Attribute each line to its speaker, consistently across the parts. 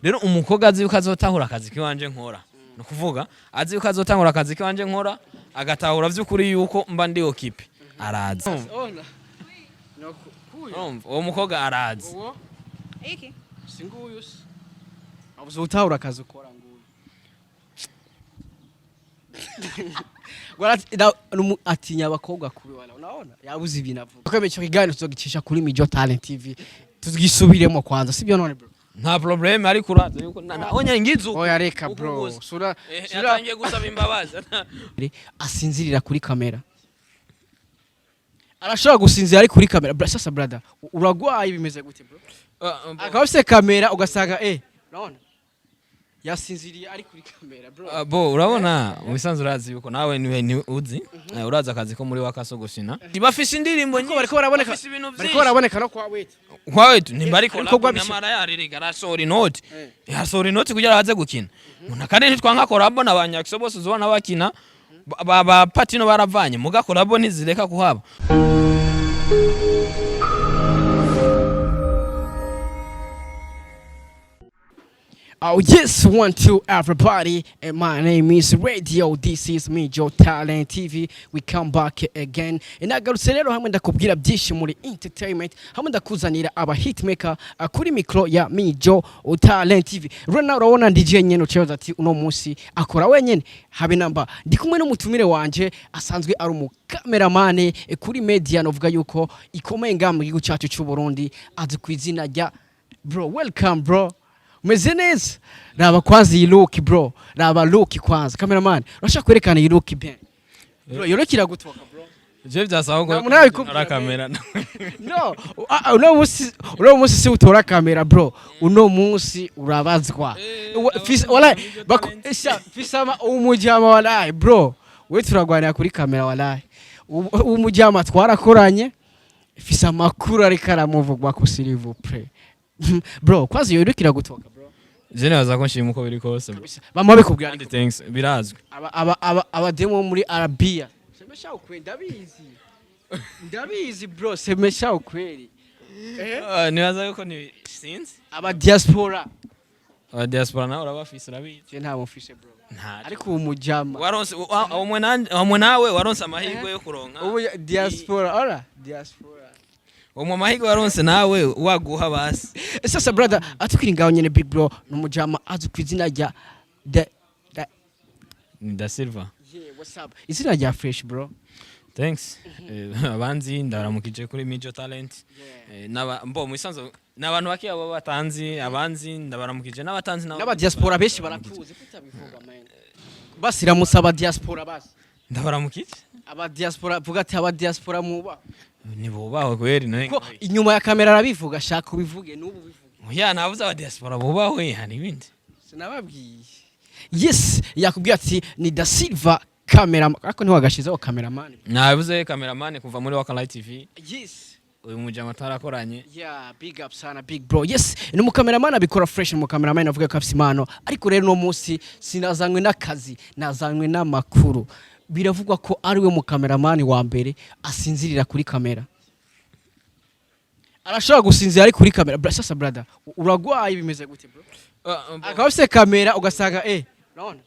Speaker 1: Rero umukobwa azi yuko azotahura akazi kiwanje nkora, ni ukuvuga azi yuko azotangura akazi kiwanje nkora, agatahura vy'ukuri yuko mba ndi occupé, araza.
Speaker 2: Ona no kuyu.
Speaker 1: Urumva, uwo mukobwa arazi.
Speaker 2: Uwo
Speaker 3: Iki?
Speaker 2: Singuyu se abuze utahura akazi ukora nguyu. Atinya abakobwa kubi wala, unaona yabuze ibintu avuga ko icyo kiganiro tuzogicisha kuri Mijo Talent TV, tugisubiremo kwanza, sibyo none bro?
Speaker 1: Nta problème, ariko uraza yuko onye ngize uko.
Speaker 2: Oya, reka bro.
Speaker 1: Uko gusa.
Speaker 2: Sura sura.
Speaker 1: Yatangiye gusaba imbabazi.
Speaker 2: Asinzirira kuri kamera, arashobora gusinzira ari kuri kamera. Sasa brother, uragwaye, bimeze gute bro? Akaba afise kamera ugasanga urabona yasinziriye ari kuri kamera bro.
Speaker 1: Bo urabona, mu bisanzwe urazi yuko nawe niwe ni uzi. Urazi akazi ko muri wakasogoshina, bafise indirimbo
Speaker 2: Bariko bariko baraboneka.
Speaker 1: Bafise ibintu
Speaker 2: Bariko
Speaker 1: vyinshi.
Speaker 2: baraboneka no kwa wetu.
Speaker 1: Kwa wetu ntimbariko.
Speaker 2: Ibikorwa bishya.
Speaker 1: Nyamara yarirega arasohora inoti, yasohora inoti kugira aze gukina umuntu, kandi ntitwanka collabo na ba Nyakiso bose uzobona bakina ba Patino baravanye muga collabo ntizireka kuhaba.
Speaker 2: Oh yes, one two everybody, and my name is Radio. This is me, Joe Talent TV. We come back again. Inagarutse rero hamwe ndakubwira byinshi muri entertainment, hamwe ndakuzanira aba hitmaker kuri micro ya me Joe Talent TV. Rero nawe urabona DJ nyene ucebaza ati uno munsi akora wenyene, habe namba. Ndi kumwe n'umutumire wanje asanzwe ari umu cameraman kuri media novuga yuko ikomeye ngaha mu gihugu cyacu cy'u Burundi, azi ku izina rya bro. Welcome bro. Umeze neza? Raba kwanza iyi look bro, raba look kwanza. Cameraman, urashaka kwerekana iyi look bien bro? Iyo look iragutoka bro.
Speaker 1: Je byasaba ko
Speaker 2: Nta muntu arabikubwira,
Speaker 1: tora kamera.
Speaker 2: No, uno munsi si utora kamera bro, uno munsi urabazwa. Wallahi esha fisama umujama, wallahi bro, we turagwanira kuri kamera wallahi. Umujama twarakoranye, fise amakuru ariko aramuvugwa ko, s'il vous plaît bro, kwanza iyo look iragutoka bro.
Speaker 1: Je nibaza ko nshima uko biri kose bro.
Speaker 2: Bamwe babikubwira.
Speaker 1: Kandi thanks, birazwi.
Speaker 2: Aba abademo bo muri Arabia, semesha ukweli, ndabizi, ndabizi bro, semesha ukweli.
Speaker 1: Nibaza yuko ni sinzi.
Speaker 2: Aba diaspora.
Speaker 1: Aba diaspora nawe urabafise, urabizi.
Speaker 2: Je ntabwo mfise bro.
Speaker 1: Nta
Speaker 2: Ariko ubu mujama
Speaker 1: waronse umwe nawe waronse amahirwe yo kuronka.
Speaker 2: Ubu diaspora, ora diaspora.
Speaker 1: Umwe amahirwe waronse nawe waguha basi.
Speaker 2: Sasa brother, atukiri ngaho nyene, big bro numujama azwi ku izina rya the
Speaker 1: Ni Da Silva.
Speaker 2: Yeah, what's up, izina rya fresh bro.
Speaker 1: Thanks. Abanzi ndaramukije kuri Mijo Talent. Mbo mu isanzwe ni abantu bake abo batanzi, abanzi ndabaramukije n'abatanzi nabo.
Speaker 2: N'aba diaspora benshi barakuzi, kutabivuga man, basi ramutsa aba diaspora basi.
Speaker 1: Ndabaramukije.
Speaker 2: Aba diaspora, vuga ati aba diaspora muba.
Speaker 1: Ni bubahwe kweri none.
Speaker 2: Ko inyuma ya kamera arabivuga, shaka ubivuge n'ubu bivuge.
Speaker 1: Ya, navuze aba diaspora bubahwe, hari ibindi.
Speaker 2: Sinababwiye? Yes, yakubwiye ati ni Da Silva camera, ariko ntiwagashizeho cameraman.
Speaker 1: Navuze cameraman kuva muri Waka Light TV.
Speaker 2: Yes.
Speaker 1: Uyu mujama tarakoranye.
Speaker 2: Yeah, big up sana big bro. Yes, ni umukameraman abikora fresh, ni umukameraman avuga ko afise impano. Ariko rero no munsi sinazanywe n'akazi, nazanywe n'amakuru. Biravugwa ko ari we mukameraman wa mbere asinzirira kuri kamera. Arashobora gusinzira ari kuri kamera. Sasa brother, uragwaye, bimeze gute bro? Akaba afise kamera ugasanga urabona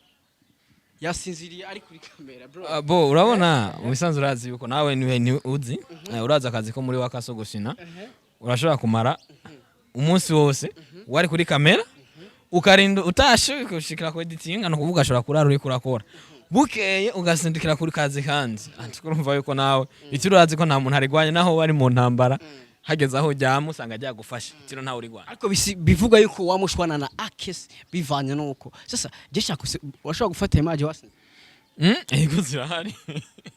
Speaker 2: yasinziriye ari kuri kamera bro.
Speaker 1: Bo urabona, mu bisanzwe urazi yuko nawe niwe ni uzi. Urazi akazi ko muri wakasogoshina, urashobora kumara umunsi wose wari kuri kamera, ukarinda utashe ushikira ku editing, no kuvuga ashobora kurara uriko urakora, bukeye ugasindikira kuri kazi kandi ati urumva yuko nawe itiro urazi ko nta muntu arigwanye, naho bari mu ntambara hageze aho ujyama usanga ryagufasha itiro ntawe urigwanya.
Speaker 2: Ariko bivuga yuko wamushwana na Akes bivanye nuko sasa je shaka urashobora gufata image wasinziriye?
Speaker 1: Yego, zirahari.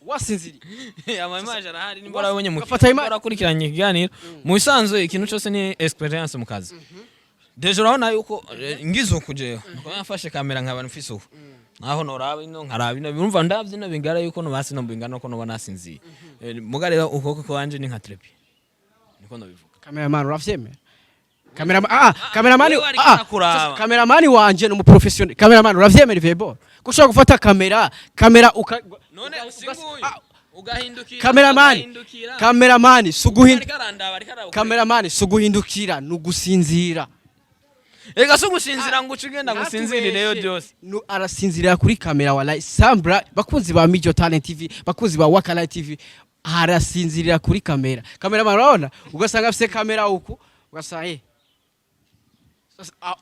Speaker 2: Wasinziriye.
Speaker 1: Ama image arahari nimba warabonye mu
Speaker 2: Ugafata image.
Speaker 1: Warakurikiranye ikiganiro. Mu bisanzwe ikintu cyose ni experience mu kazi. Déjà urabona yuko ngize uku jewe nuko nafashe kamera nkaba mfise uku naho noraba ino nkaraba ino, urumva ndavye ino bingara yuko no basi no bingana ko noba nasinziye. Muga rero ukuboko kwanje ni nka trépied, niko ndabivuga.
Speaker 2: Cameraman, uravyemera? Cameraman, cameraman.
Speaker 1: Wewe ariko arakuraba.
Speaker 2: Sasa, cameraman wanje ni umuprofessionnel. Cameraman, uravyemera ivyo bro, ko ushobora gufata kamera uka
Speaker 1: None singuyu ugahindukira.
Speaker 2: Cameraman.
Speaker 1: Ugahindukira.
Speaker 2: Cameraman, suguhinda.
Speaker 1: Ariko arandaba, ariko araba.
Speaker 2: Cameraman, suguhindukira, ni ugusinzira.
Speaker 1: Ega so gusinzira ngo uce ugenda ngo usinzirireyo byose.
Speaker 2: No, arasinzirira kuri kamera, wallahi. Sambra, bakunzi ba Mijo Talent TV, bakunzi ba Wakala TV, arasinzirira kuri kamera. Kamera, urabona, ugasanga afise kamera uku, ugasanga sasa, ah,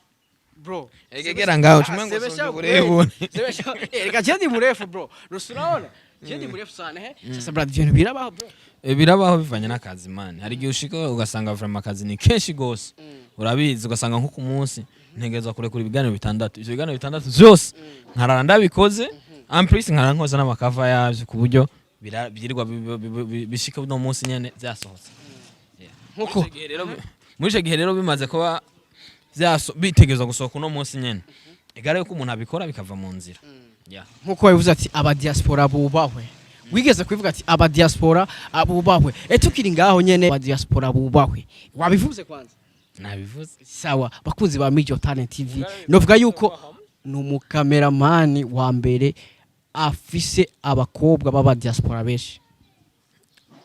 Speaker 2: bro.
Speaker 1: Ega gera ngaho.
Speaker 2: Ah,
Speaker 1: Ucumengo
Speaker 2: semesha
Speaker 1: usumvye
Speaker 2: ukweli.
Speaker 1: uburebure.
Speaker 2: Reka je ndi murefu, bro. Rusa, urabona je ndi murefu sana. Sasa bro, ibintu birabaho, bro.
Speaker 1: Birabaho bivanye n'akazi, man. Hari igihe ushika ugasanga vraiment akazi ni kenshi gose, urabizi, ugasanga nko ku munsi ntegerezwa kurekura ibiganiro bitandatu. Ivyo biganiro bitandatu vyose nkarara ndabikoze, en plus nkarara nkoza n'amakava yavyo, ku buryo byirirwa bishika uno munsi nyene vyasohotse.
Speaker 2: Nkuko
Speaker 1: Muri ico gihe rero bimaze kuba bitegerezwa gusohoka uno munsi nyene, igare yuko umuntu abikora bikava mu nzira. Yeah.
Speaker 2: Nkuko wabivuze ati aba diaspora bubahwe, wigeze kubivuga ati aba diaspora bubahwe. Tukiri ngaho nyene, aba diaspora bubahwe, wabivuze kwanza?
Speaker 1: Nabivuze.
Speaker 2: Sawa, bakunzi ba Mijo Talent TV, novuga yuko ni umukameramani wa mbere afise abakobwa b'aba diaspora benshi.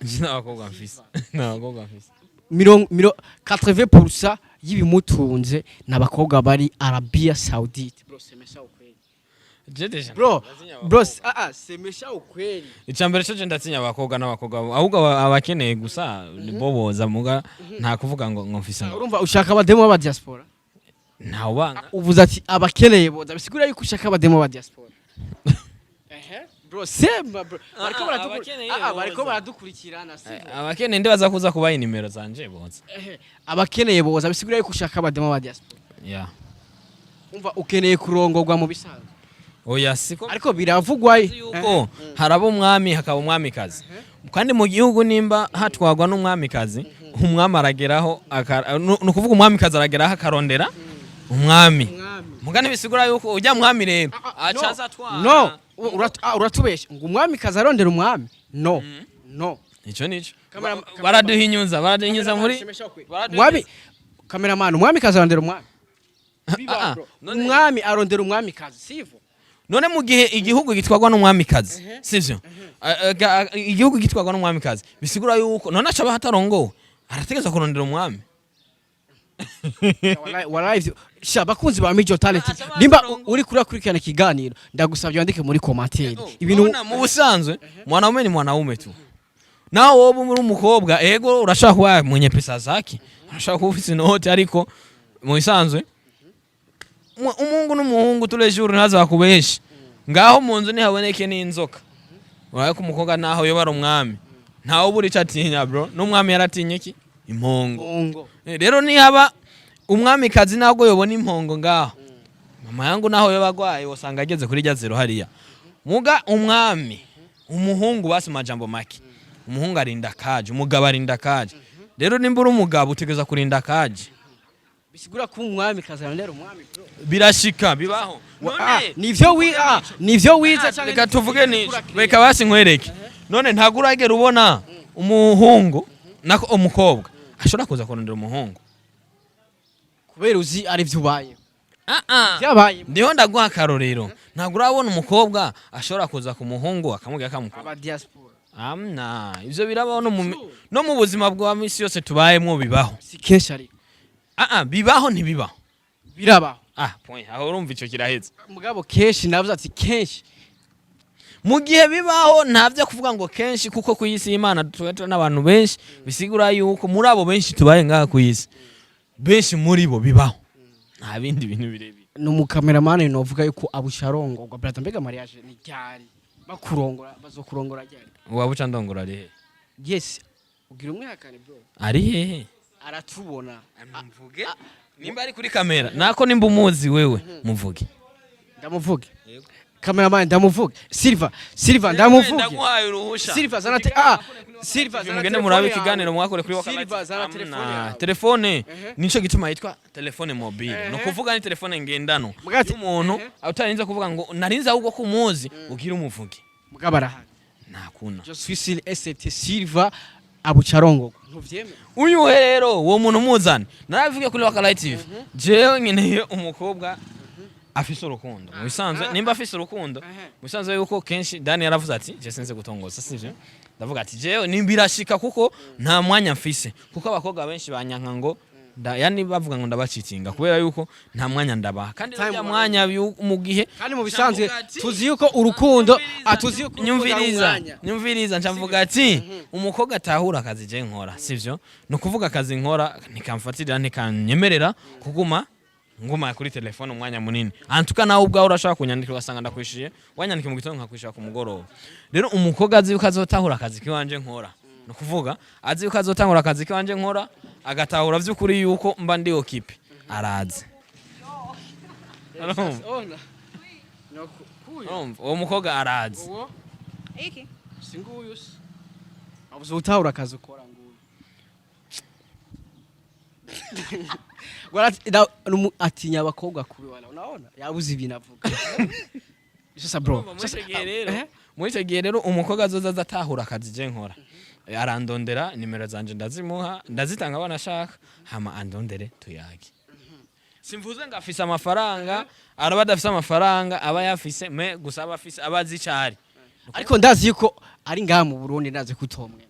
Speaker 1: Nje n'abakobwa mfise, n'abakobwa mfise.
Speaker 2: Mirongo miro 80% y'ibimutunze ni abakobwa bari Arabia Saudite. Bro, semesha ukweli.
Speaker 1: Je déjà
Speaker 2: Bro,
Speaker 1: ndatinya
Speaker 2: bro,
Speaker 1: abakobwa.
Speaker 2: semesha ukweli.
Speaker 1: Icambere cyo je ndatinya abakobwa n'abakobwa, ahubwo abakeneye gusa nibo boza, muga nta kuvuga ngo mfise ngo
Speaker 2: Urumva ushaka abademo b'aba diaspora?
Speaker 1: Ntawubanga.
Speaker 2: Uvuze ati abakeneye boza, bisigura yuko ushaka abademo ba diaspora. Bro, sema, bro. Bariko
Speaker 1: Abakeneye
Speaker 2: bariko
Speaker 1: boza.
Speaker 2: baradukurikirana, sivyo?
Speaker 1: Abakeneye ndibaza kuza kubaha inimero zanje boza.
Speaker 2: Abakeneye boza, bisigura yuko ushaka abademo ba diaspora.
Speaker 1: Yeah.
Speaker 2: Umva, ukeneye kurongorwa mu bisanzwe?
Speaker 1: Oya, siko.
Speaker 2: Ariko biravugwa.
Speaker 1: Yuko haraba umwami hakaba umwamikazi, kandi mu gihugu nimba hatwagwa n'umwamikazi, umwami arageraho ni ukuvuga umwamikazi arageraho akarondera umwami. Mugani bisigura yuko ujya mwami rero aca aza atwara.
Speaker 2: No, uratubesha ngo umwamikazi arondera umwami? No, no.
Speaker 1: Ico nico baraduhinyuza muri
Speaker 2: Umwami, cameraman, umwamikazi arondera umwami? Biba,
Speaker 1: Ah, ah,
Speaker 2: bro.
Speaker 1: none-
Speaker 2: Umwami arondera umwamikazi, sivyo?
Speaker 1: None mu gihe igihugu gitwarwa n'umwamikazi, sivyo? Igihugu gitwarwa n'umwamikazi bisigura yuko none aca aba hatarongowe, arategerezwa kurondera umwami.
Speaker 2: Wallahi sha, bakunzi ba Mijo Talent,
Speaker 1: Ah, aca
Speaker 2: nimba
Speaker 1: batarongowe.
Speaker 2: uri kurakurikirana ikiganiro, ndagusabye wandike muri commentaire ibintu.
Speaker 1: Urabona, mu busanzwe mwanaume ni mwanaume tu. Nawe wowe uri umukobwa, ego, urashaka kuba mwenye pesa zake, urashaka kuba ufise inoti, ariko mu bisanzwe umuhungu n'umuhungu turejuru ntazakubeshe. Ngaho mu nzu ntihaboneke n'inzoka. Urabona ko umukobwa naho yoba ari umwami, ntawe ubura icyo atinya, bro. N'umwami yaratinye iki? Impongo.
Speaker 2: Impongo.
Speaker 1: Rero nihaba umwamikazi, ntabwo yobona impongo ngaho, mama yangu, naho yoba agwaye usanga ageze kuri rya zero hariya. Muga umwami, umuhungu, basi majambo make, umuhungu arinda kaje, umugabo arinda kaje. Rero nimba uri umugabo utegereza kurinda kaje.
Speaker 2: Bisigura ko umwami arondera umwami, bro?
Speaker 1: Birashika, bibaho. None
Speaker 2: Nivyo wize canke?
Speaker 1: Reka tuvuge ni reka basi nkwereke. None ntabwo uragera ubona umuhungu, nako umukobwa ashobora kuza kurondera umuhungu?
Speaker 2: Kubera uzi ari vyo ubaye.
Speaker 1: Ah, ah.
Speaker 2: Byabaye.
Speaker 1: Ndiho ndaguha akarorero. Ntabwo urabona umukobwa ashobora kuza ku muhungu akamubwira akamukunda?
Speaker 2: Aba diaspora.
Speaker 1: Amna, ivyo birabaho no mu buzima bwa misi yose tubayemwo bibaho.
Speaker 2: Si kenshi ariko.
Speaker 1: Ah ah, bibaho, ntibibaho?
Speaker 2: Birabaho.
Speaker 1: Ah, point aho, urumva ico kiraheze.
Speaker 2: Mugabo kenshi, navuze ati kenshi.
Speaker 1: Mu gihe bibaho, ntavyo kuvuga ngo kenshi, kuko ku isi y'Imana tuba turi n'abantu benshi, bisigura yuko muri abo benshi tubaye ngaha ku isi, benshi muri bo bibaho, nta bindi bintu birebire.
Speaker 2: Ni umukameramani novuga yuko abusharongorwa, brother. Mbega mariage ni ryari? Bakurongora, bazokurongora ryari?
Speaker 1: Waba uca ndongora ari hehe?
Speaker 2: Yes, ugira umwihakane, bro.
Speaker 1: Ari hehe?
Speaker 2: Aratubona.
Speaker 1: Mvuge nimba ari kuri kamera, nako nimba umuzi wewe, muvuge.
Speaker 2: Ndamuvuge, cameraman? Ndamuvuge? Silva, Silva, ndamuvuge?
Speaker 1: Ndaguhaye uruhusha.
Speaker 2: Silva, zana Silva, zana
Speaker 1: Mugende
Speaker 2: telefone
Speaker 1: murabe
Speaker 2: yawe.
Speaker 1: ikiganiro mwakore kuri Wakalite.
Speaker 2: Silva, zana telefone yawe.
Speaker 1: Telefone nico gituma yitwa telefone mobile, no kuvuga ni telefone ngendanwa
Speaker 2: Mugati-
Speaker 1: y'umuntu utarinze kuvuga ngo narinze, ahubwo ko umuzi ugira umuvuge.
Speaker 2: Mugabo arahari.
Speaker 1: Ntakuna.
Speaker 2: Je suis sûr et certain, Silva abucarongorwa, ntuvyemera?
Speaker 1: Uyuhe rero uwo muntu muzane? Narabivuge kuri Wakalite TV, jewe nkeneye umukobwa afise urukundo. Mu bisanzwe nimba afise urukundo, mu bisanzwe yuko kenshi Dani yaravuze ati je sinzi gutongoza, sivyo? Ndavuga ati jewe nimba irashika, kuko nta mwanya mfise, kuko abakobwa benshi banyanka ngo Yani bavuga ngo ndabacitinga kubera yuko nta mwanya ndabaha, kandi
Speaker 2: Time
Speaker 1: ujya mwanya mu gihe
Speaker 2: Kandi mu bisanzwe
Speaker 1: Ncavuga ati-
Speaker 2: tuzi yuko urukundo, tuzi yuko urukundo ari
Speaker 1: Nyumviriza.
Speaker 2: umwanya.
Speaker 1: Nyumviriza, ncavuga ati umukobwa atahura akazi je nkora, sivyo? Ni ukuvuga akazi nkora ntikamfatirira, ntikanyemerera kuguma nguma kuri telefone umwanya munini. Antuka nawe ubwawe urashobora kunyandikira ugasanga ndakwishyuye, wanyandika mu gitondo nkakwishura ku mugoroba. Rero umukobwa azi yuko azotahura akazi kiwanje nkora, ni ukuvuga azi yuko azotahura akazi kiwanje nkora, agatahura vy'ukuri yuko mba ndi occupé, arazi. Urumva?
Speaker 2: Ona. No, kuyu.
Speaker 1: Urumva? Uwo mukobwa arazi.
Speaker 2: Uwo
Speaker 3: Iki?
Speaker 2: singuyu se. Abuze utahura akazi ukora nguyu. Atinya abakobwa kubi wala, unaona? Yabuze ibintu avuga. Sasa bro.
Speaker 1: Urumva, muri
Speaker 2: Sasa,
Speaker 1: ico gihe rero,
Speaker 2: eh?
Speaker 1: muri icyo gihe rero umukobwa azoza aza atahura akazi je nkora, arandondera, nimero zanje ndazimuha, ndazitanga banashaka, hama andondere tuyage. Simvuze ngo afise amafaranga, araba adafise amafaranga, aba yafise me gusa aba afise, aba azi icari.
Speaker 2: Ariko ndazi yuko ari ngaha mu Burundi, ndazi ko utomwemera.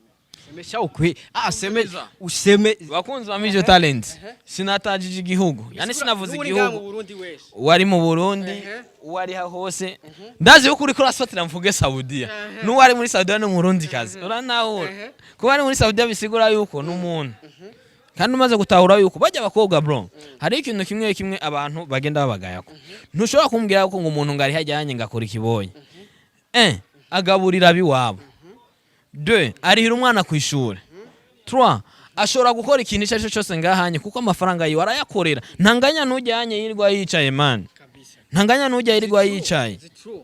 Speaker 2: Semesha ukwe. Ah, seme useme.
Speaker 1: Bakunzi ba Mijo Talent, sinatajije igihugu, yani sinavuze
Speaker 2: N'uri ngaha mu
Speaker 1: igihugu.
Speaker 2: Burundi wese.
Speaker 1: Uwari mu Burundi, uwari hose, ndazi yuko uriko urafatira mvuge Saudiya, n'uwari muri Saudiya no mu Burundi kazi uranahura. Kuba ari muri Saudiya bisigura yuko n'umuntu, kandi umaze gutahura yuko bajya abakobwa, bro, hari ikintu kimwe kimwe abantu bagenda babagayako. Ntushobora kumbwira ko ngo umuntu ngo ari hajyanye ngakora ikibonye, agaburira abiwabo, deux, arihira umwana ku ishuri, trois, ashobora gukora ikintu icyo ari cyo cyose ngahanye kuko amafaranga yiwe arayakorera. Ntanganya ntujyanye yirirwa yicaye, man.
Speaker 2: Kabisa.
Speaker 1: Ntanganya ntujya yirirwa yicaye.
Speaker 2: It's true.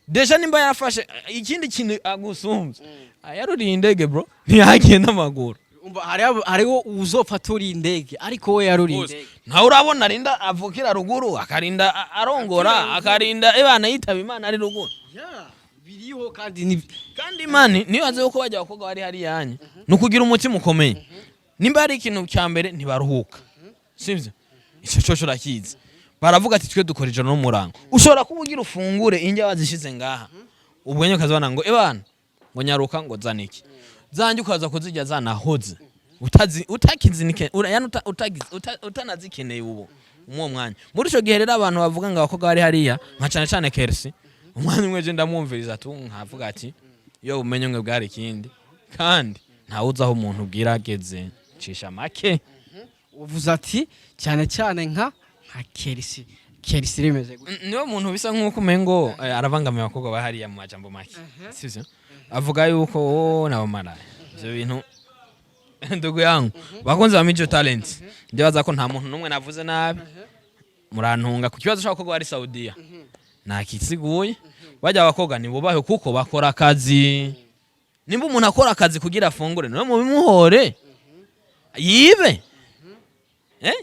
Speaker 1: Déjà nimba yarafashe ikindi kintu agusumbye, yaruriye indege, bro, ntiyagiye n'amaguru.
Speaker 2: Umva, hariho uzopfa turi indege, ariko we yaruriye indege.
Speaker 1: Ntawe urabona arinda avukira ruguru, akarinda arongora, akarinda ebana yitaba Imana ari ruguru.
Speaker 2: Yeah, biriho kandi ni
Speaker 1: Kandi imana nibaze yuko bajya abakobwa bari hariya ni ukugira umutima ukomeye. Nimba hari ikintu cya mbere, ntibaruhuka, sibyo? Icyo cyo urakizi. Baravuga ati twe dukora ijoro n'umurango. Ushobora kuba ugira ufungure indya wazishize ngaha, ubwo nyine ukazibona ngo ebana, ngo nyaruka, ngo zana iki zanjye, ukaza kuzirya zanahoze, utazi utakizinike yani utanazikeneye ubu umwo mwanya. Muri ico gihe rero abantu bavuga ngo abakobwa bari hariya, nka cane cane Kersi, umwanya umwe je ndamwumviriza tu nkavuga ati iyo umenye umwe bwari ikindi, kandi ntawuzi aho umuntu ubwira ageze, cisha make.
Speaker 2: Uvuze ati cyane cyane nka Kerisi. Kerisi rimeze gutya.
Speaker 1: Niwe muntu bisa nk'uko umengo arabangamiye abakobwa bari hariya mu majambo make, sivyo? Avuga yuko wowe n'abamaraya, ivyo bintu, ndugu yangu. Bakunzi ba Mijo Talent, ndibaza ko nta muntu n'umwe navuze nabi, murantunga. Ku kibazo cy'abakobwa bari Saudiya nakisiguye. Bajya abakobwa nibubahe kuko bakora akazi. Nimba umuntu akora akazi kugira afungure, niwe mubimuhore yibe?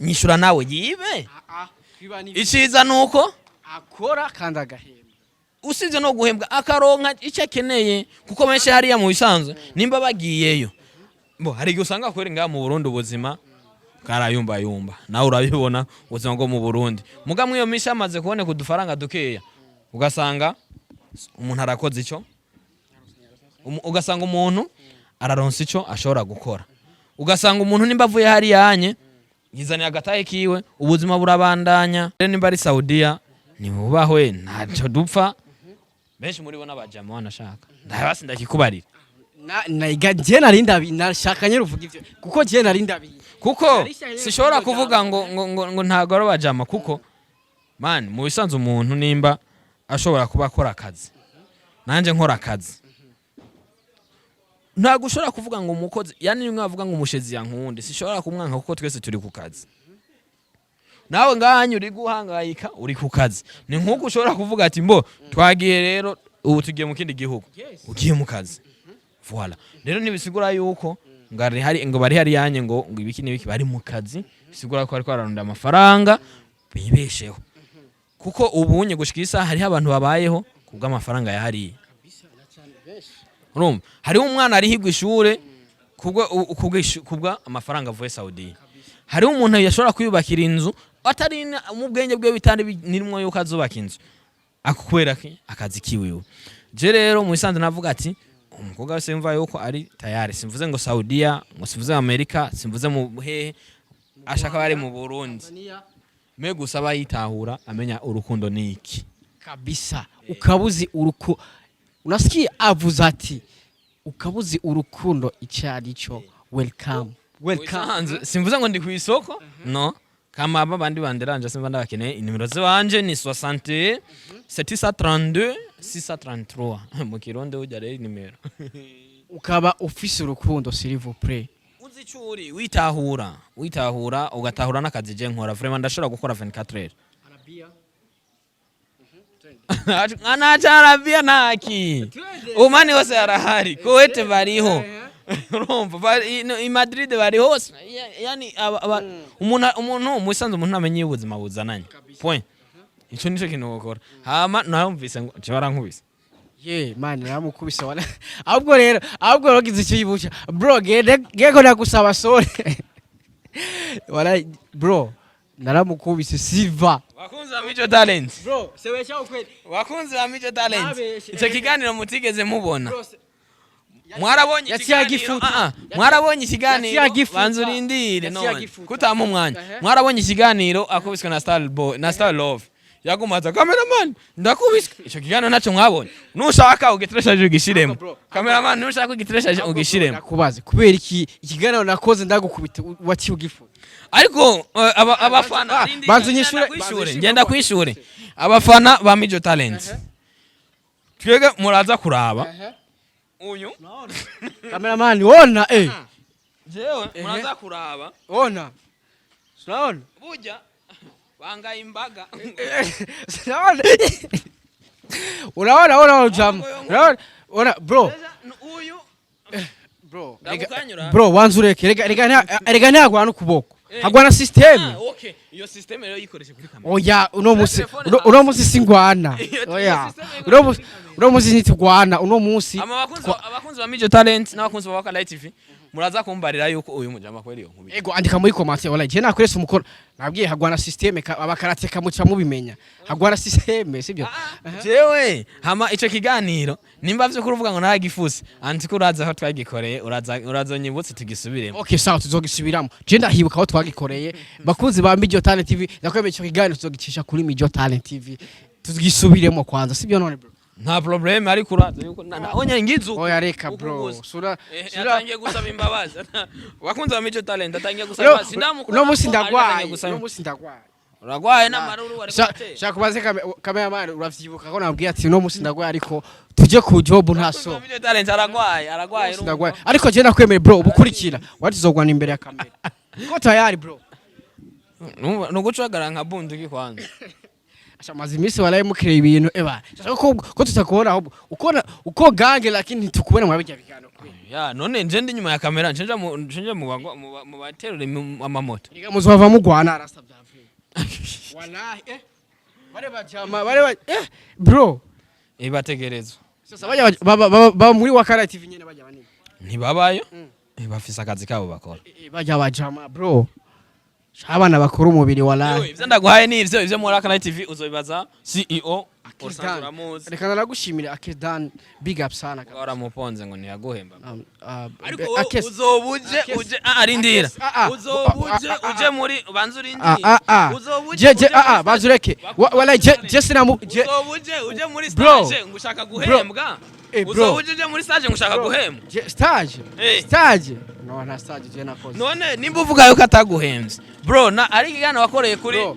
Speaker 1: Nyishura nawe, yibe?
Speaker 2: Ah, kwiba ni
Speaker 1: Iciza nuko
Speaker 2: akora kandi agahembwa.
Speaker 1: Usibye no guhembwa, akaronka icyo akeneye, kuko benshi hariya mu bisanzwe nimba bagiyeyo bo, hari igihe usanga kweri ngaha mu Burundi ubuzima bwarayumbayumba, nawe urabibona ubuzima bwo mu Burundi. Muga muri iyo minsi hamaze kuboneka udufaranga dukeya, ugasanga umuntu arakoze icyo, ugasanga umuntu araronsa icyo ashobora gukora, ugasanga umuntu nimba avuye hariya hanye yizaniye agatahe kiwe, ubuzima burabandanya. Rero nimba ari Saudiya nibubahwe, ntacyo dupfa. Benshi muri bo n'abajama wanashaka, ndabasi ndakikubarira.
Speaker 2: Na je nari ndabi nashaka nyine uvuga ivyo kuko je nari ndabi.
Speaker 1: Kuko
Speaker 2: Narishaye
Speaker 1: sishobora
Speaker 2: kuvuga
Speaker 1: kuvuga ngo ntago ari abajama, kuko man, mu bisanzwe umuntu nimba ashobora kuba akora akazi, nanjye nkora akazi, ntabwo ushobora kuvuga ngo umukozi, yani nimwe bavuga ngo umushezi yankunde, sishobora kumwanka kuko twese turi ku kazi. Nawe ngahanye uri guhangayika, uri ku kazi. Ni nk'uko ushobora kuvuga ati mbo twagiye rero, ubu tugiye mu kindi gihugu, ugiye mu kazi, voilà. Rero ntibisigura yuko ngo ari hari ngo bari hari yanye ngo ibiki n'ibiki. Bari mu kazi, bisigura ko bariko bararondera amafaranga bibesheho, kuko ubunye gushika isaha hariho abantu babayeho kubw'amafaranga yahariye. Urumva, hariho umwana arihigwa ishure kubwa amafaranga avuye Saudiya. Hariho umuntu yashobora kwiyubakira inzu atari mu bwenge bwe bitari nirimwo yuko azubaka inzu, akubera ki akazi kiwiwe. Je rero mu bisanzwe navuga ati umukobwa wese yumva yuko ari tayari, simvuze ngo Saudiya, ngo simvuze Amerika, simvuze mu hehe. Ashaka bari mu Burundi me, gusa bayitahura, amenya urukundo ni iki.
Speaker 2: Kabisa, ukabuzi uruku unasikia avuze ati ukabuzi urukundo icyo ari cyo, welcome, welcome.
Speaker 1: Usanzwe simvuze ngo ndi ku isoko, no kama aba bandi banderanje, simba ndabakeneye. Inimero ziwanje ni 60 732 633 mu Kirundi. Ujya rero inimero.
Speaker 2: Ukaba ufise urukundo, s'il vous plaît.
Speaker 1: Uzi ico uri, witahura, witahura, ugatahura n'akazi je nkora. Vraiment ndashobora gukora 24 heures anaca Arabia ntaki, Omani hose arahari, Kuwait bariho, urumva i Madrid bari hose. Yani umuntu musanze, umuntu ntamenye iyo ubuzima buzananye, point. Ico nico kintu gukora. Hama narumvise ngo je barankubise.
Speaker 2: Ye man, naramukubise wana. Ahubwo rero gize icyo yibuca, bro. Gende geko, ndagusaba sorry wala bro, naramukubise Silva.
Speaker 1: Bakunzi ba Mico Talent,
Speaker 2: Bro, sebesha ukweli.
Speaker 1: bakunzi ba Mico Talent,
Speaker 2: Nabeshe.
Speaker 1: ico kiganiro mutigeze mubona,
Speaker 2: Bro,
Speaker 1: mwarabonye
Speaker 2: Yaciye
Speaker 1: ikiganiro?
Speaker 2: agifuta.
Speaker 1: Ah, ah, mwarabonye ikiganiro?
Speaker 2: Yaciye agifuta.
Speaker 1: Banza urindire.
Speaker 2: Yaciye
Speaker 1: None
Speaker 2: agifuta.
Speaker 1: kutama umwanya.
Speaker 2: Ehe.
Speaker 1: Mwarabonye ikiganiro akubiswe na Star Boy na Star Love, yagumaza cameraman ndakubiswe. Ico kiganiro naco mwabonye? Nushaka ugitereshaje ugishiremo.
Speaker 2: Bro.
Speaker 1: Cameraman, nushaka ugitereshaje ugishiremo.
Speaker 2: Nakubaze kubera iki ikiganiro nakoze ndagukubita waciye ugifuta?
Speaker 1: Ariko abafana
Speaker 2: Ah, banza unyishure,
Speaker 1: ngenda kwishure,
Speaker 2: banza unyishure.
Speaker 1: ngenda kwishure. Abafana ba Mijo Talent, twebwe muraza kuraba uyu
Speaker 2: Cameraman, wona eh.
Speaker 1: Jewe muraza kuraba.
Speaker 2: Ona, unaona?
Speaker 1: Burya bangaye imbaga.
Speaker 2: Unaona, unaona, unaona jamu, unaona, ona bro.
Speaker 1: Uyu
Speaker 2: Bro,
Speaker 1: Ndagukanyura.
Speaker 2: bro, wanza ureke. Rega ntagwana ukuboko.
Speaker 1: Eh.
Speaker 2: Hagwana system.
Speaker 1: Ah, okay, iyo system rero yikoreshe kuri kamera.
Speaker 2: Oya, uno musi
Speaker 1: Telefone.
Speaker 2: uno musi singwana.
Speaker 1: Iyo
Speaker 2: Oya,
Speaker 1: system ikoreshe
Speaker 2: uno musi
Speaker 1: kuri kamera.
Speaker 2: uno musi ntitugwana uno musi.
Speaker 1: Ama abakunzi ba Mijo Talent n'abakunzi ba Waka Light TV, muraza kumbarira yuko uyu mujama kweli yo nkubita.
Speaker 2: Ego, andika muri comment. Wala je nakoresha umukono, nabwiye hagwana system, abakarateka muca mubimenya, hagwana system, sibyo?
Speaker 1: Jewe hama ico kiganiro, nimba vyo kuruvuga ngo naragifuse, anti ko uraza aho twagikoreye, uraza urazonyibutse tugisubiremo.
Speaker 2: Okay, sawa, tuzogisubiramo. Je ndahibuka aho twagikoreye. Bakunzi ba Mijo Talent TV, ndakwemeye, ico kiganiro tuzogicisha kuri Mijo Talent TV, tugisubiremo kwanza, sibyo none bro?
Speaker 1: Nta problème, ariko uraza yuko onye ngizu.
Speaker 2: Oya, reka bro.
Speaker 1: Uku gusa.
Speaker 2: Sura sura.
Speaker 1: Atangiye gusaba imbabazi. Bakunzi ba Mijo Talent, atangiye gusaba imbabazi. Sindamukora
Speaker 2: Uno musi
Speaker 1: ko, ariko atangiye
Speaker 2: ndagwaye.
Speaker 1: gusaba.
Speaker 2: Uno musi ndagwaye.
Speaker 1: Uragwaye n'amaruru wari gutera.
Speaker 2: Shaka kubaze cameraman, uravyibuka ko nabwiye ati uno musi ndagwaye, ariko tuje ku job nta
Speaker 1: Bakunzi
Speaker 2: so
Speaker 1: ba Mijo Talent, aragwaye, aragwaye.
Speaker 2: Ndagwaye, ariko je nakwemeye bro, ubukurikira watizogwana imbere ya kamera ko tayari bro.
Speaker 1: Numva nugucagara nka bunduki kwanza.
Speaker 2: Asha, maze iminsi waraye mukireba ibintu eba. Shaka ko tutakubona, ahubwo ukona uko gange, lakini ntitukubona mwabijya biganiro kweli.
Speaker 1: Ya none nje ndi nyuma ya kamera, nje mu bagwa- mu ba- mu baterura amamoto.
Speaker 2: Rega muzova mugwana arasa bya vrai wallahi. Bare bajama bare bro.
Speaker 1: Ibategerezwa.
Speaker 2: Sasa bajya baba muri Wakara TV nyene bajya banini.
Speaker 1: Ntibabayo. Bafise akazi kabo bakora.
Speaker 2: Bajya bajama bro. Sha, abana bakora umubiri
Speaker 1: Yewe,
Speaker 2: wallahi.
Speaker 1: ivyo ndaguhaye ni ivyo muri Akana TV, uzobibaza CEO usanzwe uramuzi.
Speaker 2: Reka naragushimira Akedan, big up sana.
Speaker 1: Waramuponze ngo ntiyaguhemba. Ariko wowe
Speaker 2: Akes
Speaker 1: uzoba uje
Speaker 2: Akes-
Speaker 1: uje arindira.
Speaker 2: Akes- ah, ah.
Speaker 1: Uzoba uje
Speaker 2: Ah, ah,
Speaker 1: uje muri, banza urindire.
Speaker 2: Ah ah ah.
Speaker 1: Uzoba uje
Speaker 2: Je je
Speaker 1: uje
Speaker 2: ah ah
Speaker 1: muri
Speaker 2: banza ureke. Wallahi je sinamu je.
Speaker 1: Uzoba uje muri
Speaker 2: Bro.
Speaker 1: stage ngo ushaka guhembwa.
Speaker 2: Eh, bro.
Speaker 1: Uzoba uje muri stage ngo ushaka guhembwa.
Speaker 2: Je stage.
Speaker 1: Eh.
Speaker 2: Stage. No, nta stage je nakoze.
Speaker 1: None nimba uvuga yuko ataguhembye bro, na ari ikiganiro wakoreye kuri
Speaker 2: Bro.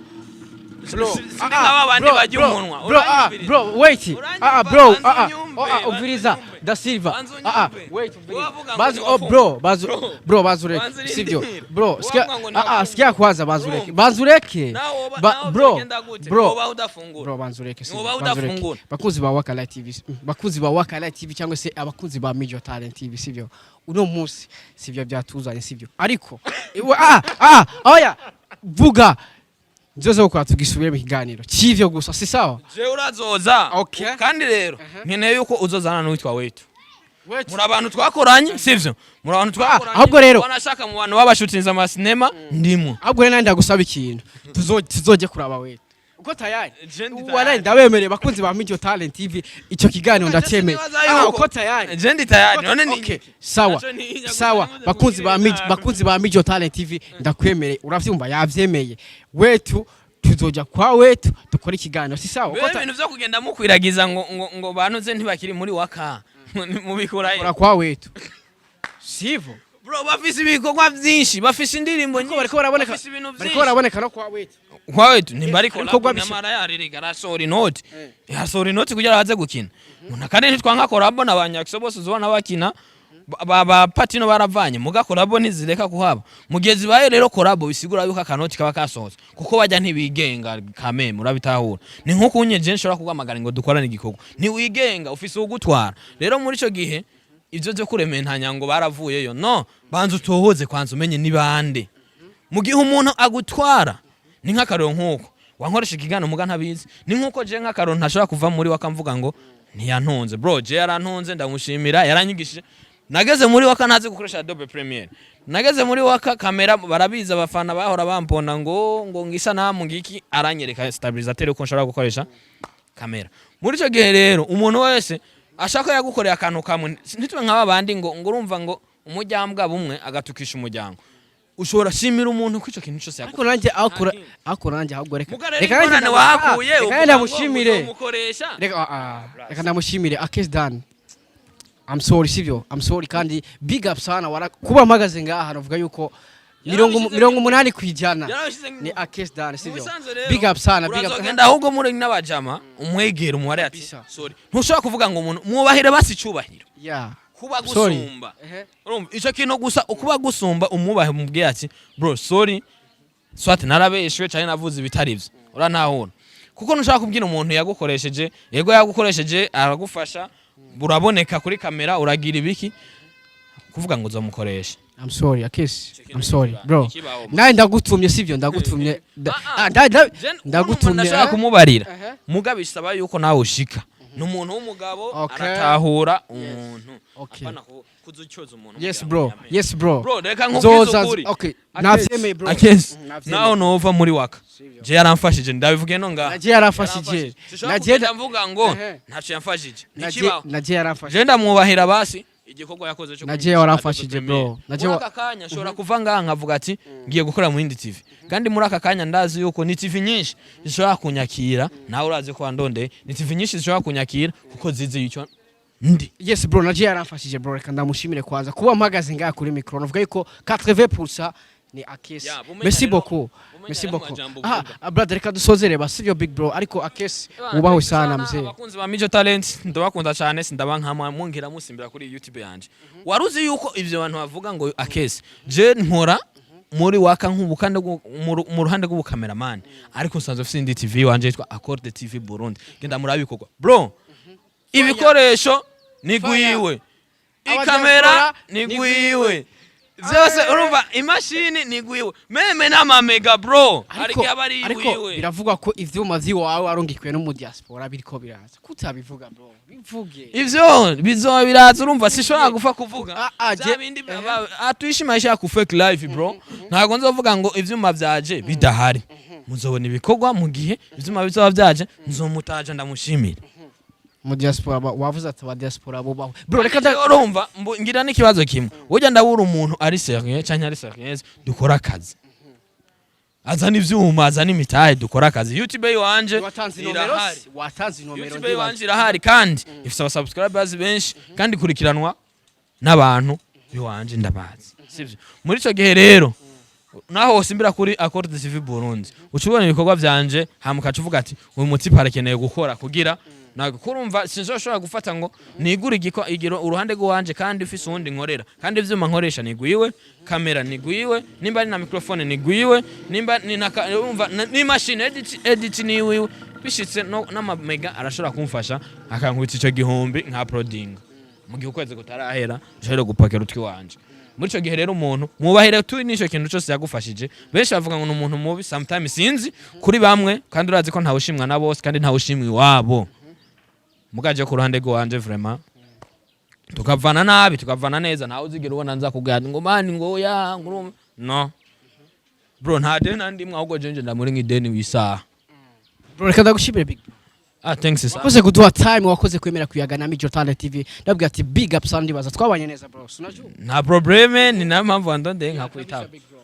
Speaker 2: Bro,
Speaker 1: Si ndi nka babandi barya umunwa.
Speaker 2: Bro, ah,
Speaker 1: Uranyumviriza?
Speaker 2: bro, wait.
Speaker 1: Uranyumva?
Speaker 2: Ah, bro,
Speaker 1: Banza
Speaker 2: ah, ah,
Speaker 1: unyumve,
Speaker 2: oh, ah,
Speaker 1: banza
Speaker 2: umviriza.
Speaker 1: unyumve.
Speaker 2: Da Silva.
Speaker 1: Banza
Speaker 2: Ah, ah,
Speaker 1: unyumve.
Speaker 2: wait, umviriza.
Speaker 1: Wavuga ngo
Speaker 2: Bazu, oh,
Speaker 1: ntiwafunga.
Speaker 2: bro, bazu,
Speaker 1: Bro.
Speaker 2: bro, bazu ureke.
Speaker 1: Banza
Speaker 2: Sivyo.
Speaker 1: urindire.
Speaker 2: Bro, sikia,
Speaker 1: Wavuga ngo
Speaker 2: ah, ah,
Speaker 1: ntiwafunga.
Speaker 2: sikia kwanza, bazu ureke.
Speaker 1: Urumva?
Speaker 2: Bazu ureke.
Speaker 1: Nawe woba nawe
Speaker 2: Bro,
Speaker 1: byogenda gute?
Speaker 2: bro.
Speaker 1: Woba udafungura.
Speaker 2: Bro, banza ureke, sivyo.
Speaker 1: Nuba
Speaker 2: Banza ureke.
Speaker 1: udafungura.
Speaker 2: Bakunzi ba Waka Light TV, bakunzi ba Waka Light TV cyangwa se abakunzi ba Mijo Talent TV, sivyo? Uno munsi sivyo byatuzanye, sivyo? Ariko ah ah, oya, vuga nzoze gukora tugisubire mu kiganiro cy'ivyo gusa, si sawa?
Speaker 1: Jewe urazoza.
Speaker 2: Okay.
Speaker 1: Kandi rero nkeneye yuko uzozana n'uwitwa Wetu. Muri abantu twakoranye, sivyo? Muri abantu twakoranye.
Speaker 2: Ahubwo rero-
Speaker 1: wanashaka mu bantu babashutinze amasinema ndimwo.
Speaker 2: Ahubwo rero nanjye ndagusaba ikintu, tuzoje kuraba wetu. Uko tayari?
Speaker 1: Je ndi tayari.
Speaker 2: Wala, ndabemereye, bakunzi ba Mijo Talent TV, ico kiganiro ndacyemeye.
Speaker 1: Nibaza
Speaker 2: Ah, uko tayari?
Speaker 1: Je ndi tayari, none ni
Speaker 2: Okay, sawa.
Speaker 1: Naco ni-
Speaker 2: Sawa, bakunzi ba Mijo, bakunzi ba Mijo Talent TV, ndakwemereye, uravyumva, yavyemeye. Wetu tuzoja kwa wetu dukora ikiganiro, si sawa? Uko
Speaker 1: Mbere ibintu vyo kugenda mukwiragiza ngo banuze ntibakiri muri waka, mubikura he?
Speaker 2: Dukora kwa wetu, sivyo?
Speaker 1: Bro, bafise ibikorwa vyinshi, bafise indirimbo
Speaker 2: Bariko
Speaker 1: nyinshi,
Speaker 2: bariko baraboneka,
Speaker 1: bafise ibintu
Speaker 2: bariko
Speaker 1: vyinshi.
Speaker 2: baraboneka no kwa wetu.
Speaker 1: Kwa wetu ntibariko
Speaker 2: Ibikorwa
Speaker 1: nyamara yarirega arasohora inoti, arasohora inoti kugira baze gukina. Umuntu kandi ntitwanka collabo na ba Nyakiso bose uzobona bakina, ba Patino baravanye, muga collabo ntizireka kuhaba. Mu gihe zibaye rero collabo, bisigura yuko akanoti kaba kasohotse, kuko bajya ntibigenga kameme, urabitahura. Ni nko kunye je nshobora kuguhamagara ngo dukorane igikorwa, ntiwigenga, ufise uwugutwara. Rero muri ico gihe ivyo vyo kurementanya ngo baravuyeyo, no banza utohoze kwanza umenye ni bande. Mu gihe umuntu agutwara, ni nk'akarero nk'uko wankoresha ikiganiro muga ntabizi, ni nk'uko je nk'akarero ntashobora kuva muri wakamvuga ngo ntiyantunze. Bro, je yarantunze, ndamushimira, yaranyigishije. Nageze muri waka ntazi gukoresha Adobe Premiere, nageze muri waka kamera barabizi, abafana bahora bampona ngo ngisanamu ngiki, aranyereka stabilisateur uko nshobora gukoresha kamera. Muri icyo gihe rero umuntu wese ashaka yagukorera akantu kamwe, ntitube nk'aba bandi ngo urumva ngo umujyambwa bumwe agatukisha umuryango. Ushobora shimira umuntu ko icyo kintu cyose
Speaker 2: Ariko nanjye akora, akora nanjye, ahubwo reka
Speaker 1: Muga rero
Speaker 2: reka nanjye
Speaker 1: ingorane wahakuye
Speaker 2: reka
Speaker 1: uvuga
Speaker 2: nanjye
Speaker 1: ngo
Speaker 2: ndamushimire.
Speaker 1: uzomukoresha.
Speaker 2: Reka reka ndamushimire Akes Dan. I'm sorry, sivyo? I'm sorry, kandi big up sana. Wara kuba mpagaze ngaha, navuga yuko mirongo
Speaker 1: Yarabishyize
Speaker 2: 80%
Speaker 1: Yarabishyize
Speaker 2: ni Akes Dan, sivyo?
Speaker 1: Mubisanzwe rero,
Speaker 2: Big up sana, big up.
Speaker 1: urazogenda ahubwo muri n'abajama umwegera umubare ati
Speaker 2: Kabisa.
Speaker 1: sorry. Ntushobora kuvuga ngo umuntu mwubahire basi icubahiro kuba
Speaker 2: Sorry.
Speaker 1: gusumba. Urumva ico kintu gusa, ukuba gusumba, umwubahe, umubwire ati bro, sorry, swat narabeshwe cyane, navuze ibitari ivyo. Urantahura? Kuko ntushaka kubwira umuntu yagukoresheje, yego yagukoresheje, aragufasha, uraboneka kuri kamera, uragira ibiki, kuvuga ngo uzomukoresha.
Speaker 2: I'm sorry Akes, I'm sorry bro.
Speaker 1: Ikibaho.
Speaker 2: Nawe ndagutumye, sivyo? Ndagutumye.
Speaker 1: Ah, ah.
Speaker 2: Ndagutumye.
Speaker 1: Ndashaka kumubarira, muga bisaba yuko nawe ushika ni umuntu w'umugabo, aratahura umuntu. Apana kuzucyoza umuntu
Speaker 2: Yes
Speaker 1: kugira ngo
Speaker 2: bro.
Speaker 1: yamenye.
Speaker 2: Yes bro.
Speaker 1: Bro, reka nkubwize
Speaker 2: Zoza.
Speaker 1: ukuri.
Speaker 2: Okay, navyemeye bro.
Speaker 1: Akesi,
Speaker 2: Navyemeye.
Speaker 1: naho nova muri waka, je yaramfashije, ndabivuge no ngaha.
Speaker 2: Naje yaramfashije.
Speaker 1: Sinshobora
Speaker 2: Naje
Speaker 1: kugenda mvuga ngo ntacyo yamfashije, ntikibaho.
Speaker 2: Naje yaramfashije.
Speaker 1: Je ndamwubahira basi igikorwa yakoze cyo
Speaker 2: Naje
Speaker 1: kunyigisha
Speaker 2: waramfashije,
Speaker 1: Adobe
Speaker 2: bro.
Speaker 1: Premiere.
Speaker 2: Naje
Speaker 1: Muri aka kanya nshobora kuva ngaha nkavuga ati ngiye gukora mu yindi TV, kandi muri aka kanya ndazi yuko ni TV nyinshi zishobora kunyakira. Nawe urazi ko wandondeye, ni TV nyinshi zishobora kunyakira kuko zizi icyo ndi.
Speaker 2: Yes bro, naje yaramfashije bro, reka ndamushimire kwanza. Kuba mpagaze ngaha kuri micro, navuga yuko 80% ni Akesi.
Speaker 1: Ya, bumenya
Speaker 2: Merci
Speaker 1: rero-
Speaker 2: beaucoup.
Speaker 1: bumenya
Speaker 2: Merci
Speaker 1: rero
Speaker 2: beaucoup.
Speaker 1: amajambo
Speaker 2: Ah,
Speaker 1: uvuga.
Speaker 2: ah, brother, reka dusozere ba, sivyo big bro? Ariko Akesi wubaho sana mzee.
Speaker 1: Abakunzi ba Mijo Talent ndabakunda cyane, sindabankama mwongera musimbira kuri YouTube yanje. Waruzi yuko ivyo bantu bavuga ngo Akesi, je nkora muri waka nk'ubukande mu ruhande rw'ubukameramani, ariko nsanzwe mfise indi TV wanje yitwa Accord TV Burundi. Genda murabe ibikorwa bro, ibikoresho ni gwiwe, ikamera ni gwiwe, byose urumva, imashini ni gwiwe, même n'amamega bro hari
Speaker 2: Ariko
Speaker 1: igihe aba ari
Speaker 2: ariko
Speaker 1: iwiwe.
Speaker 2: Biravugwa ko ivyuma vy'iwawe arungikiwe no mu diaspora biriko biraza. Kutabivuga bro, bivuge.
Speaker 1: Ivyo bizoba biraza, urumva sishobora gupfa kuvuga
Speaker 2: Ah, ah,
Speaker 1: Vya bindi atuishi maisha ya ku fake life bro. Ntabwo nzovuga ngo ivyuma vyaje bidahari. Muzobona ibikorwa mu gihe ivyuma bizoba vyaje, nzomutaja ndamushimira.
Speaker 2: Mu diaspora wavuze ati aba diaspora bubaho bro, reka
Speaker 1: Urumva ngira n'ikibazo kimwe, burya ndabura umuntu ari sérieux canke ari sérieuse, dukora akazi, azana ivyuma, azana imitahe, dukora akazi. YouTube yiwanje
Speaker 2: Watanze inomero?
Speaker 1: irahari.
Speaker 2: Watanze inomero?
Speaker 1: YouTube
Speaker 2: Ndibaza.
Speaker 1: yiwanje irahari kandi ifise aba subscribers benshi kandi ikurikiranwa n'abantu biwanje, ndabazi, sivyo? Muri ico gihe rero naho wosimbira kuri Accord TV Burundi, uca ubona ibikorwa vyanje, hama ukaca uvuga ati uyu mutipe arakeneye gukora kugira ntabwo kurumva. Sinzoshobora gufata ngo nigure igiro uruhande rw'iwanje kandi ufise uwundi nkorera, kandi ivyuma nkoresha nigwiwe, kamera nigwiwe, nimba ari na microphone nigwiwe, nimba ni na urumva n'imashini edit niwiwe, bishitse no n'amamega arashobora kumfasha akankubita ico gihumbi nka uploading mu gihe ukwezi kutarahera, nshobora gupakira utwi wanje. Muri ico gihe rero umuntu mwubahire tu n'ico kintu cyose yagufashije. Benshi bavuga ngo ni umuntu mubi sometimes, sinzi, kuri bamwe, kandi urazi ko ntawushimwa na bose kandi ntawushimwa iwabo. Mugaje ku ruhande rwanje vraiment, tukavana nabi, tukavana neza, ntawe uzigera ubona nza kubwira ngo mani ngo ya ngo urumva. No bro, nta deni nandimwe, ahubwo jenje ndamuri nk'ideni w'isaha.
Speaker 2: Bro, reka ndagushimire, big.
Speaker 1: Ah, thanks sana.
Speaker 2: Wakoze kuduha time, wakoze kwemera kuyaga na Mijo Talent TV. Ndabwira ati big up sana, ndibaza twabanye neza, bro, sinajua.
Speaker 1: Nta problème, ni nayo mpamvu wandondeye nkakwitaba.
Speaker 2: Big bro.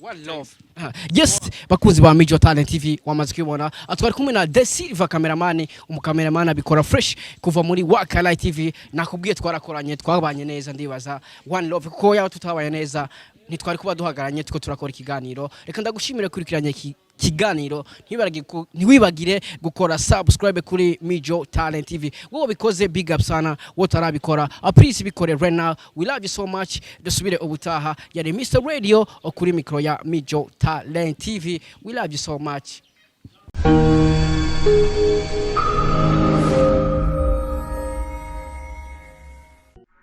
Speaker 2: One love. Ah, yes, bakunzi ba Mijo Talent TV, wamaze kubibona. Ah, twari kumwe na De Silva cameraman, umucameraman abikora fresh kuva muri Waka Light TV. Nakubwiye twarakoranye, twabanye neza, ndibaza one love, kuko yaba tutabanye neza ntitwari kuba duhagaranye tuko turakora ikiganiro. Reka ndagushimire kurikiranye kiganiro. Ntiwibagire gukora subscribe kuri Mijo Talent TV. Wowe bikoze, big up sana. Wowe utarabikora, please bikore right now. We love you so much. Dusubire ubutaha. Yari Mr Radio kuri micro ya Mijo Talent TV. We love you so much.